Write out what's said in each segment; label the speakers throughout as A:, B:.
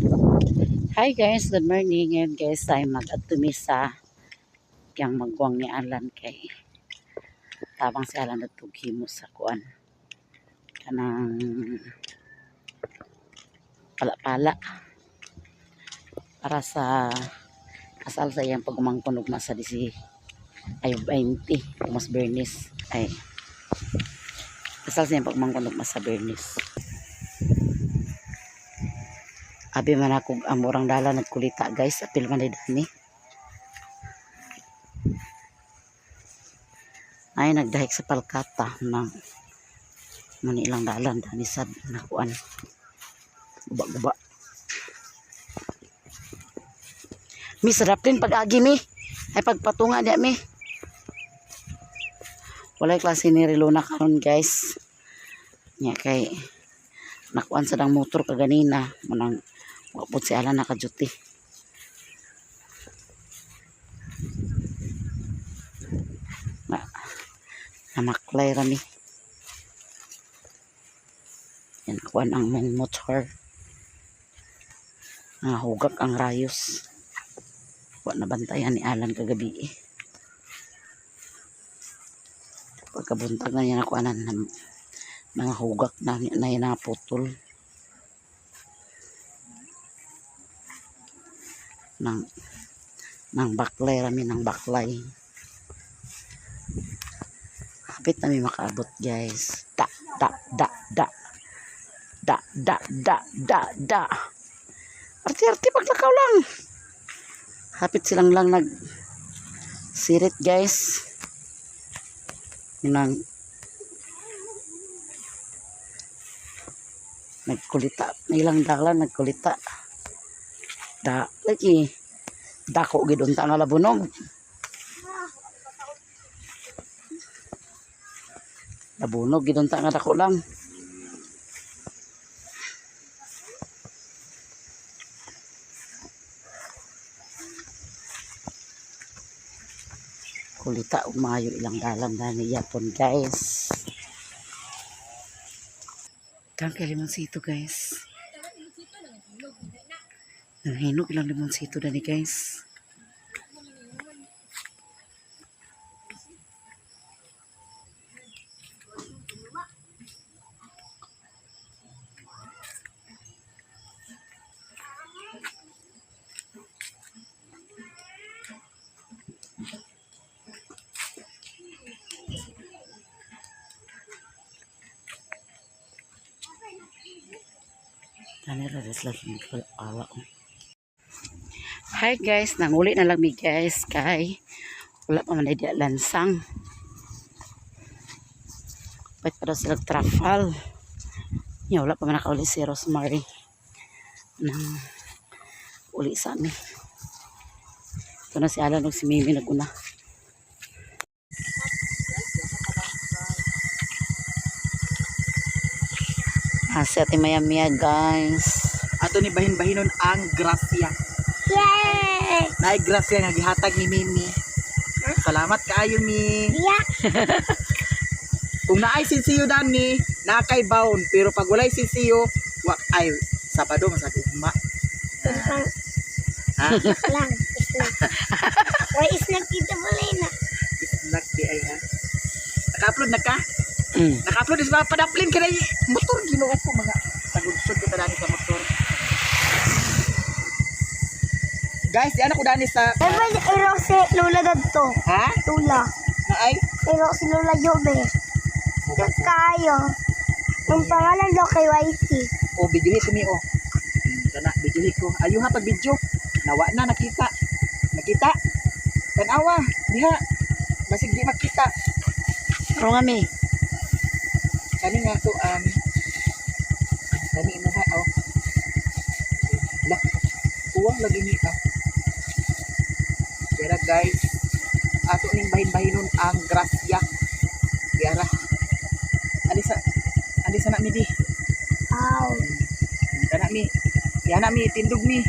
A: Hi guys, good morning. Ngayon guys, tayo mag-adto mi sa yang magwang ni Alan kay tabang si Alan adto himo sa kuan kanang pala-pala para sa kasal sa iyang pagumangkon ugma sa disi ay 20 mas Bernis ay kasal sa iyang pagumangkon ugma sa Bernis. Abi man ako amurang dala nagkulita guys, apil man ni dani. Ay nagdahik sa palkata ng mani ilang dalan dani sad nakuan. Guba-guba. Mi sarap din pag-agi mi. Ay pagpatunga diya mi. Walay klase ni Rilona karon guys. Nya kay nakuan sa dang motor kaganina manang wapot si Alan naka-duty. Na namaklay ra mi. Yan kuan ang mong motor. Nahugak ang rayos. Wa na bantayan ni Alan kagabi eh. Pagkabuntag na niya nakuanan ng mga hugak na na naputol. Nang baklay rami ng baklay. Hapit na mi makaabot guys. Da da da da. Da da da da da. Arti-arti paglakaw lang. Hapit silang lang nag sirit guys. Nang nagkulita ilang dalan nagkulita da lagi dako gid unta nga labunog labunog gid unta nga dako lang. Kulita ug maayo ilang dalan dani yapon guys. Kang kay limonsito guys. Nanghinog ilang limonsito dani guys. Dani ra sila ala. Hi guys, nanguli na lang mi guys kay wala pa man ay diya lansang. Pwede pa daw sila trafal. Ya, wala pa man nakauli si Rosemary. Nang uli sa amin. Ito na si Alan ug si Mimi naguna. Ah, si Ate Maya Mia guys.
B: Ato ni bahin-bahinon ang grasya.
C: Yay!
B: Naay grasya nga gihatag ni Mimi. Salamat kaayo Mi.
C: Yeah.
B: Kung naay sinsiyo dani, naa kay baon, pero pag walay sinsiyo, wa ay Sabado masag ugma.
C: Lang,
B: Ha?
C: lang, snack. Why snack dito pala na?
B: Snack di ay ha. Naka-upload na ka?
A: Mm.
B: Naka-upload is ba padaplin kay motor Ginoo ko mga sagudsod kita dani sa motor. Guys, di anak ko dani sa
C: Ay, ba, ero si Lola dadto.
B: ha?
C: Lola.
B: Naay?
C: Ero si Lola Jobe. Kayo. Ang pangalan daw kay Whitey.
B: O videohi ko mi o. Kana videohi ko. Ayo ha pag video. Nawa na nakita. Nakita. Tanawa diha. Basig di makita.
A: Pero nga mi.
B: Kani nga to ang kani imuha o. Lah. Kuwang lagi ni ah. Kaya guys, ato ning bahin-bahinon ang grasya. Diara. Ali sa na mi di.
C: Aw.
B: Kana mi. Yana mi tindog mi.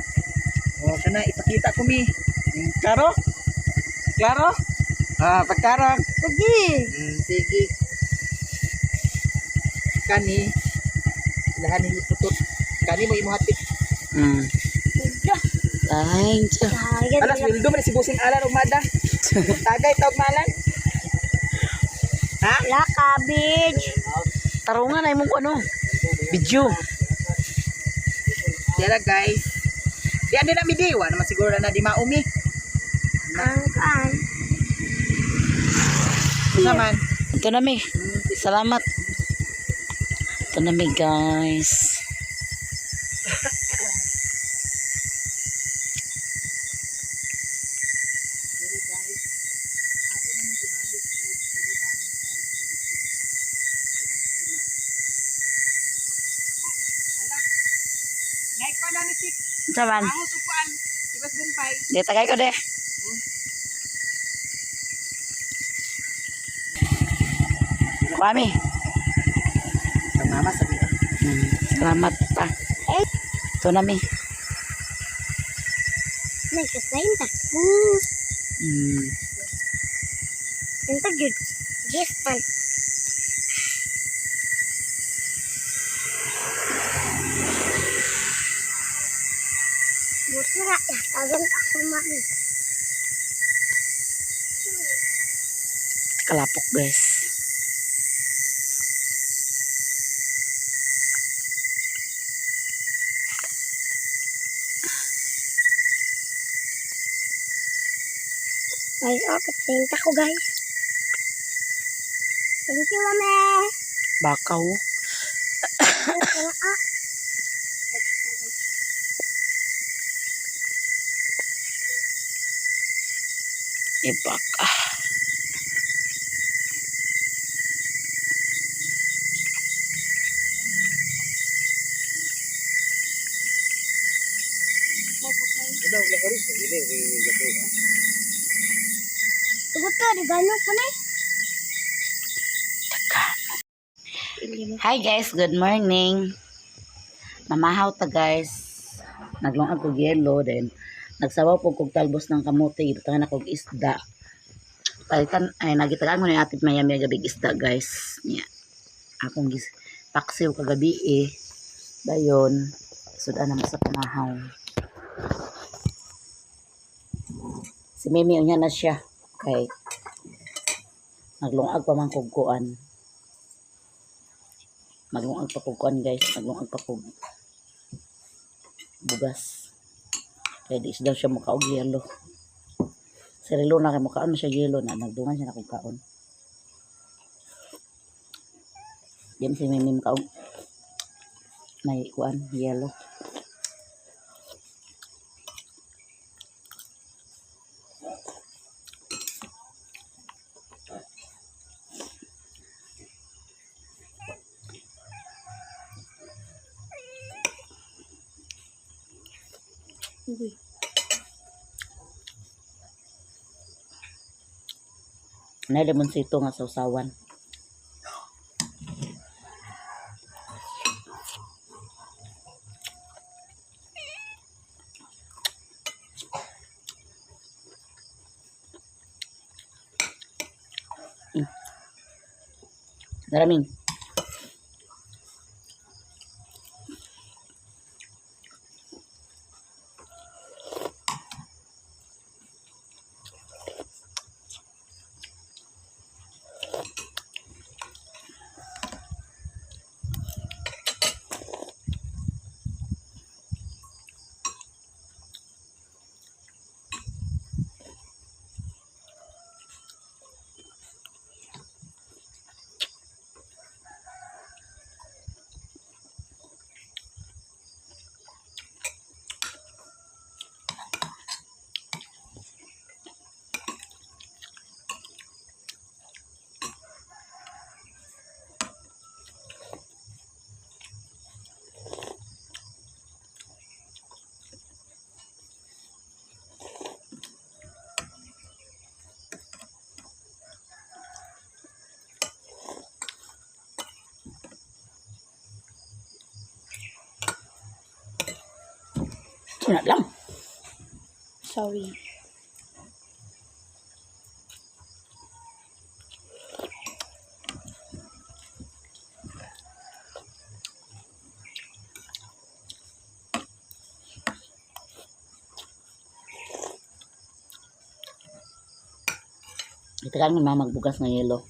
B: O kana ipakita ko mi. Klaro? Klaro? Ah, pagkarong.
C: Sige.
B: Sige. Kani ilahan ni putot. Kani mo imuhatik.
A: Thank you.
C: Dagan.
B: Alas, wildo man si Busing Alan ug Mada. Tagay tawag malan. Ha?
C: Wala, cabbage.
A: Tarungan ay mong ano. Video.
B: Tara guys. Di andi na mi di wa naman siguro na di maumi.
C: Ang kan.
B: Unsa man?
A: Ito na mi. Salamat. Ito na mi, guys.
B: Naik pa na ni Tik.
A: Unsa man?
B: Ahos upuan. Tigas Bombay.
A: Di tagay ko de. Kwame.
B: Sa mama sabi.
A: Salamat pa. Ito na mi.
C: May kasayin ta. Ito jud. Yes man. Buti na, tagan ako mami.
A: Kalapok, guys.
C: Guys, oh, katinta ko guys. Thank you, mami.
A: Bakaw.
C: Ah.
A: Eh, baka.
C: Tugot ko, di gano'n po na eh.
A: Hi guys, good morning. Mamahaw ta guys. Naglungag kog yelo then nagsabaw po kog talbos ng kamote, gibutangan ako og isda. Palitan ay nagitagaan ko ni Ate Miami gabi isda guys. Nya. Akong gis paksiw kagabi eh. Dayon sudan na mo sa pamahaw. Si Mimi unya na siya kay naglungag pa man kog kuan. Maglungag pa kog kuan guys, maglungag pa kog bugas. Kaya di daw siya mukha og yelo. Si Relo na kay mukhaon na siya yelo na nagdungan siya na kog kaon. Di man si Mimi makaog may kuan yelo. Na lemonsito nga sausawan. Maraming. Sunod lang.
C: Sorry.
A: Itagaan mo mama magbugas ng yelo.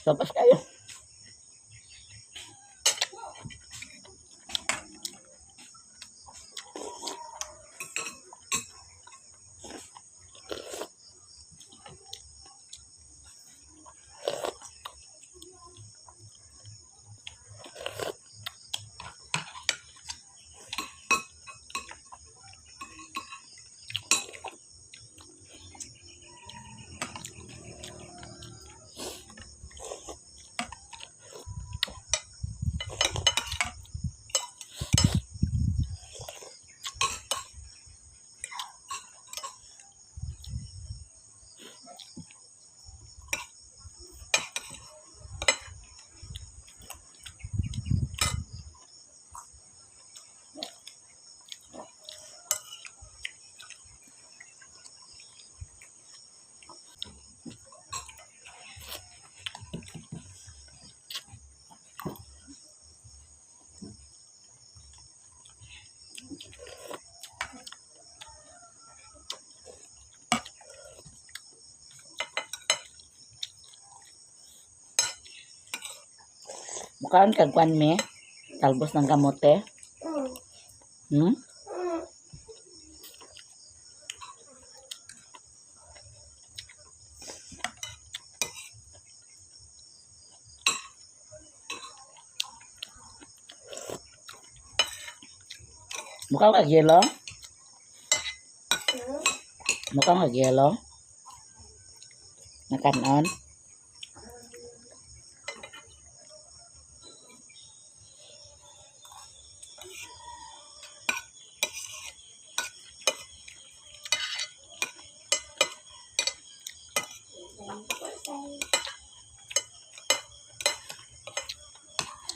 A: Tapos kayo. Mukhaan kag kwan me. Talbos ng kamote. Hmm? Mukha kag yelo? Mukha kag yelo? Nakanon?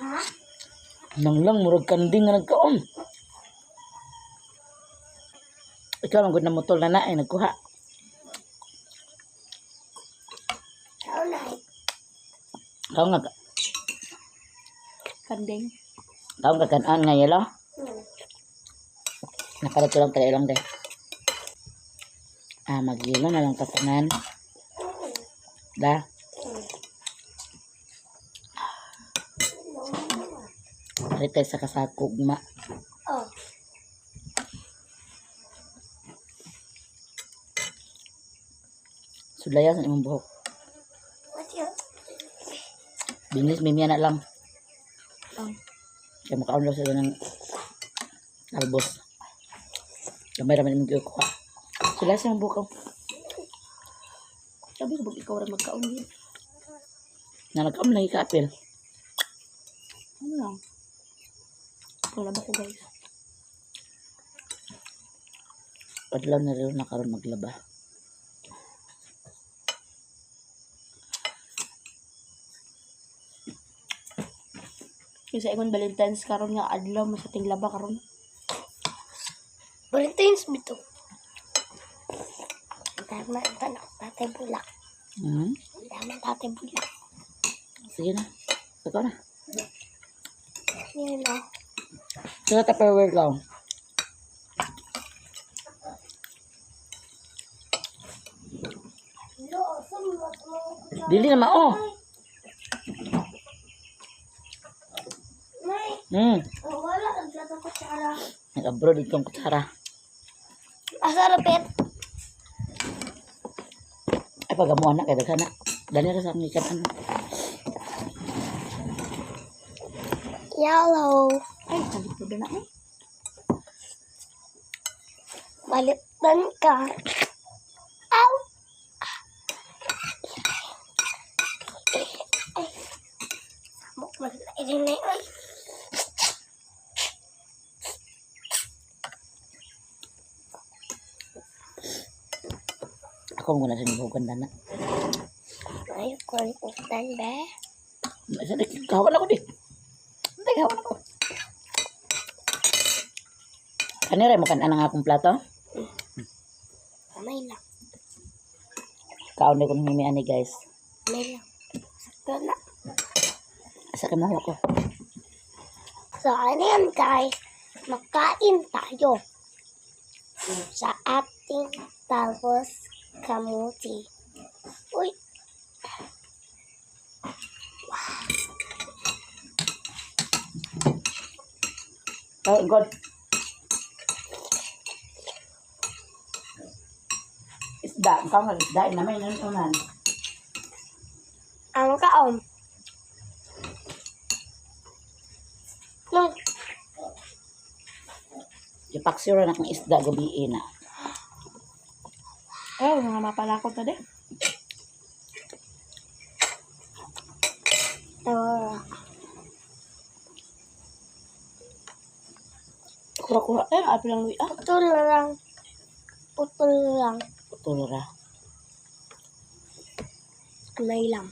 C: Ha?
A: Nang lang, murag kanding nga nagkaon. Ikaw, ang good na mutol na na, ay nagkuha.
C: Ikaw na.
A: Ikaw nga,
D: Kanding.
A: ikaw nga kanon nga yelo. Nakalat lang tayo lang de. Ah, magyelo na lang tapunan. Da. Palit tayo sa kasakugma.
C: Oh.
A: Sulayan sa imong buhok.
C: What's your
A: Binis, mimiya na lang.
D: Oh.
A: Kaya makaon lang sila ng talbos. Gamay raman imong gikuha. Sulayan sa imong buhok. Oh.
D: Sabi ko, bag ikaw ra magkaon yun.
A: Na nagkaon lang ikaapil.
D: Ano lang? Wala ba ko, guys?
A: Padlaw na rin na karon maglaba.
D: Yung sa ingon Valentine's karon nga adlaw mo sa tinglaba karon.
C: Valentine's bito? Tama, tanong, tatay bulak. Tama, tatay bulak.
A: Sige na. Ikaw na.
C: Yun, no?
A: Sa Tupperware lang. Dili na mao.
C: Nay, wala ang plato kutsara.
A: Nag-abroad itong kutsara.
C: Asa rapit?
A: Ay, pagamuan na, kay daghan na. Dali ra sa akong ikan ano.
C: Yellow.
D: Ay, salit na eh.
C: Balitan ka. Ow! Ay. Samok man na irin na. Ay.
A: Ako muna sa nibugan na.
C: Ay, kulitan ba?
A: Sa kahawan ako di. Hindi, kahawan ako. Kanira mo kan anang akong plato?
C: Kamay lang.
A: Kaon na ko ng ani, guys.
C: Kamay lang. Sakto na.
A: Asa ka mahuwa ko.
C: So, ano yan, guys? Makain tayo sa ating talbos kamuti. Uy!
A: Oh, God. Isda, ang kaon isda, ina may nanunan.
C: Ang kaon. No,
A: Ipaksira na kang isda gabi na.
D: Ay, mga mapalakot na de.
C: ah,
D: Kura-kura. Ay, api lang luwi ah.
C: putol lang. Putol lang.
A: Putol ra.
C: Kamay lang.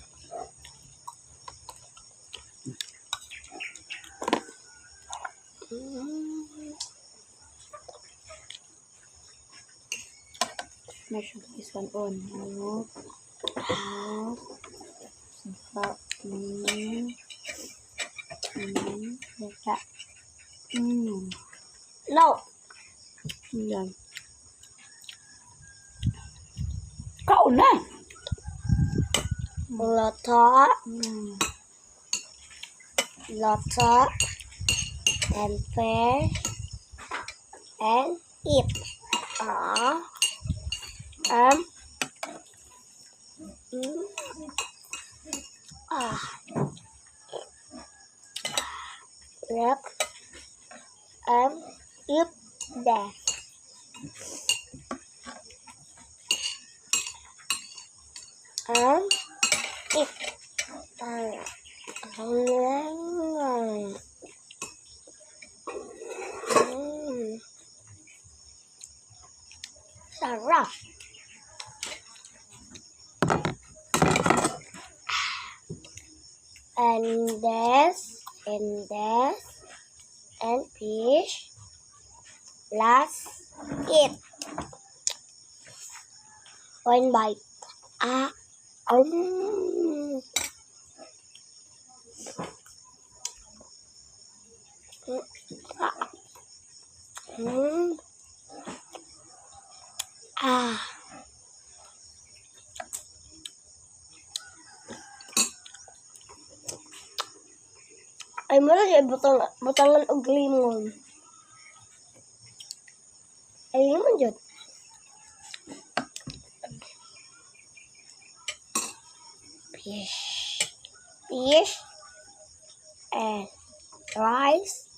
D: Na siya guys, one on. Ano? Ano? Sa. Yata.
C: No.
D: Yan.
A: Kaon na.
C: Lata. Lata. And pear. And eat. Ah. Ah. Yep. Eat that. Eat. Sarap. And this, and this, and fish. Last, eat. One bite. Ah. Ah. Ah. Ay, mo na siya butang, butangan og limon. Ay, limon jud. Fish. Fish. And rice.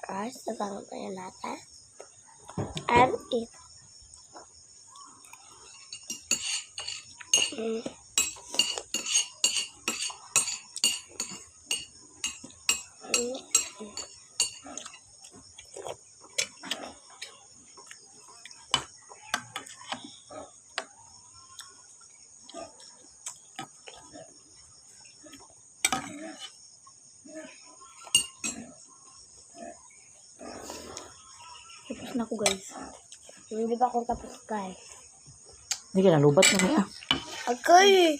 C: Rice, nabangon pa yun natin. And eat.
D: Tapos na ako, guys.
C: Hindi pa ako tapos, guys.
A: Hindi ka nalubat na niya.
C: Okay.